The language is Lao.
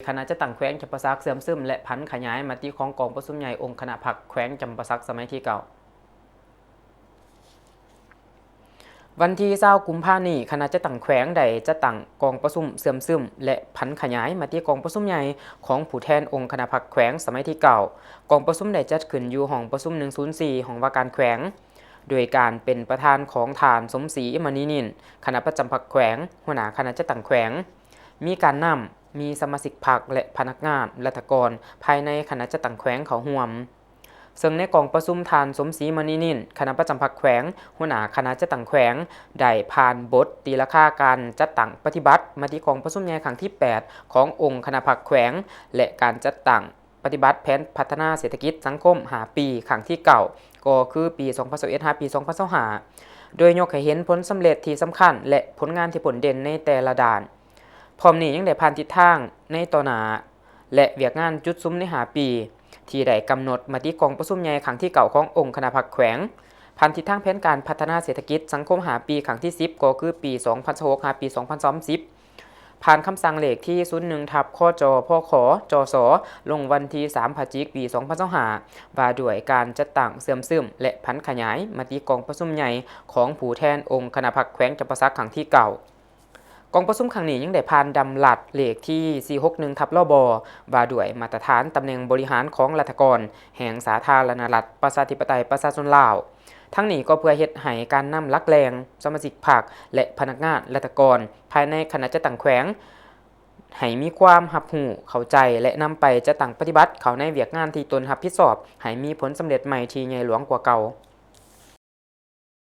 ຄະນະຈັດຕັ້ງແຂວງຈຳປາສັກເຊື່ອມຊຶມ ແລະ ຜັນຂະຫຍາຍມະຕິຂອງກອງປະຊຸມໃຫຍ່ອົງຄະນະພັກແຂວງຈຳປາສັກສະໄໝທີເກົ້າ. ວັນທີຊາວ ກຸມພານີ້, ຄະນະຈັດຕັ້ງແຂວງໄດ້ຈັດຕັ້ງກອງປະຊຸມເຊື່ອມຊຶມ ແລະ ຜັນຂະຫຍາຍມະຕິກອງປະຊຸມໃຫຍ່ຂອງຜູ້ແທນອົງຄະນະພັກແຂວງສະໄໝທີເກົ້າ. ກອງປະຊຸມໄດ້ຈັດຂຶ້ນຢູ່ຫ້ອງປະຊຸມໜຶ່ງສູນສີ່ ຫ້ອງວ່າການແຂວງ, ໂດຍການເປັນປະທານຂອງທ່ານ ສົມສີ ມະນີນິນ, ຄະນະປະຈຳພັກແຂວງ, ຫົວໜ້າຄະນະຈັດຕັ້ງແຂວງ. ມີການນຳ, ມີສະມາຊິກພັກ ແລະ ພະນັກງານລັດຖະກອນພາຍໃນຄະນະຈັດຕັ້ງແຂວງເຂົ້າຮ່ວມ. ເຊິ່ງໃນກອງປະຊຸມ, ທ່ານ ສົມສີ ມະນີນິນ, ຄະນະປະຈຳພັກແຂວງ, ຫົວໜ້າຄະນະຈັດຕັ້ງແຂວງ, ໄດ້ຜ່ານບົດຕີລາຄາການຈັດຕັ້ງປະຕິບັດມະຕິກອງປະຊຸມໃຫຍ່ຄັ້ງທີແປດຂອງອົງຄະນະພັກແຂວງ ແລະ ການຈັດຕັ້ງປະຕິບັດແຜນພັດທະນາເສດຖະກິດສັງຄົມຫ້າປີຄັ້ງທີເກົ້າ ກໍຄືປີສອງພັນຊາວເອັດ ຫາ ປີສອງພັນຊາວຫ້າ ໂດຍຍົກໃຫ້ເຫັນຜົນສຳເລັດທີ່ສຳຄັນ ແລະ ຜົນງານທີ່ພົ້ນເດັ່ນໃນແຕ່ລະດ້ານ. ພ້ອມນີ້ຍັງໄດ້ຜ່ານທິດທາງໃນຕໍ່ໜ້າ ແລະ ວຽກງານຈຸດສຸມໃນຫ້າປີ ທີ່ໄດ້ກຳນົດມະຕິກອງປະຊຸມໃຫຍ່ຄັ້ງທີເກົ້າຂອງອົງຄະນະພັກແຂວງ, ຜ່ານທິດທາງແຜນການພັດທະນາເສດຖະກິດສັງຄົມຫ້າປີຄັ້ງທີສິບ ກໍຄືປີສອງພັນຊາວຫົກ ຫາ ປີສອງພັນສາມສິບ, ຜ່ານຄຳສັ່ງເລກທີສູນໜຶ່ງ ທັບ ຄຈ ພຂ ຈສ ລົງວັນທີສາມ ພະຈິກ ປີສອງພັນຊາວຫ້າ ວ່າດ້ວຍການຈັດຕັ້ງເຊື່ອມຊຶມ ແລະ ຜັນຂະຫຍາຍມະຕິກອງປະຊຸມໃຫຍ່ຂອງຜູ້ແທນອົງຄະນະພັກແຂວງຈຳປາສັກຄັ້ງທີເກົ້າ. ກອງປະຊຸມຄັ້ງນີ້ຍັງໄດ້ຜ່ານດຳລັດເລກທີສີ່ຫົກໜຶ່ງ ທັບ ລບ ວ່າດ້ວຍມາດຕະຖານຕຳແໜ່ງບໍລິຫານຂອງລັດຖະກອນແຫ່ງສາທາລະນະລັດ ປະຊາທິປະໄຕ ປະຊາຊົນລາວ. ທັງນີ້ກໍເພື່ອເຮັດໃຫ້ການນຳຫຼັກແຫຼ່ງ, ສະມາຊິກພັກ ແລະ ພະນັກງານລັດຖະກອນພາຍໃນຄະນະຈັດຕັ້ງແຂວງ ໃຫ້ມີຄວາມຮັບຮູ້ເຂົ້າໃຈ ແລະ ນຳໄປຈັດຕັ້ງປະຕິບັດເຂົ້າໃນວຽກງານທີ່ຕົນຮັບຜິດຊອບ ໃຫ້ມີຜົນສຳເລັດໃໝ່ທີ່ໃຫຍ່ຫຼວງກວ່າເກົ່າ.